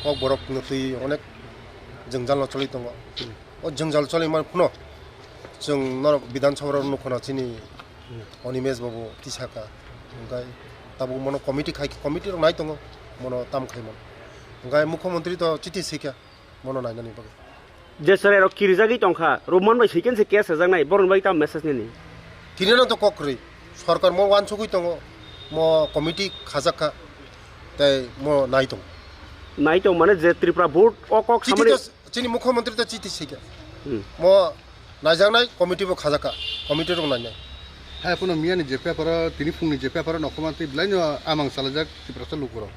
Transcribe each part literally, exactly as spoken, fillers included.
Kokborok no twi onek jwngjal no choli tongo. O jwngjal choli man phano chwng norok Bidhan Sabha rok nukho na chini Animesh babu tisaka. Hwnkhe tabuk mono committee khai, committee rok nai tongo, mono tam khai mano. Hwnkhe mukhyamantri to chiti swikha mono nainani bagwi. Je chwrairok kirijagwi tongkha, Roman bai swiken se case rwjaknai, borokni bagwi tamo message nini? Kirino to kok kwrwi. Sorkar mo wansugwi tongo, mo committee khajakha, tei mo nai tongo. Nai tong mane je Tripura board o kok Chiti samani to chini mukhyamantri to chiti swikha. Hmm. Mo naijaknai committee bo khajakha, committee rok nainai. Hai phano miyani je paper o, tini phungni je paper o nokho mantwi belai no amang salajak Tiprasa lukurok.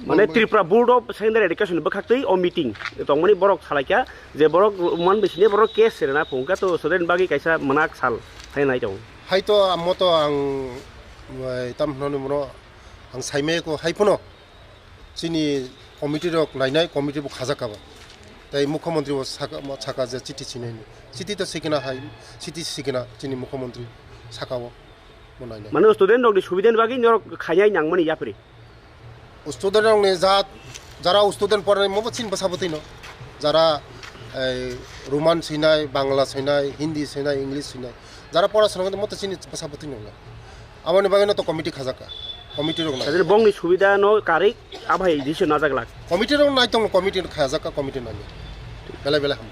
Mane Tripura Board of Secondary Education bwkhaktwi o meeting tongmani borok salaikha je borok man bisini borok case serena phungkha to student bagwi kaisa mwnakh sal hai nai tongo. Hai to amo to ang, eh, tam hwnani mono ang saimaya ko hai phano chini committee rok nainai, committee bo khajakha ba. Tei mukhyamantri bo saka, saka je chiti sinai ni. Chiti to sikina hai, chiti sikina chini mukhyamantri saka o. Bo nainai. Mane student rok ni subida ni bagwi norok khainai nangmani yapri. Student rok ni jat, jara student pornai mo bo chini bwsa bwtwi no. Jara, eh, Roman sinai, Bangla sinai, Hindi sinai, English sinai. Jara pora sinai mo to chini bwsa bwtwi no. Aboni bagwi no to committee khajakha. Committee rok nai. Sajil bongni subida no karik abai decision najak lak. Committee rok nai tong committee khajakha committee nai. Belai belai ham.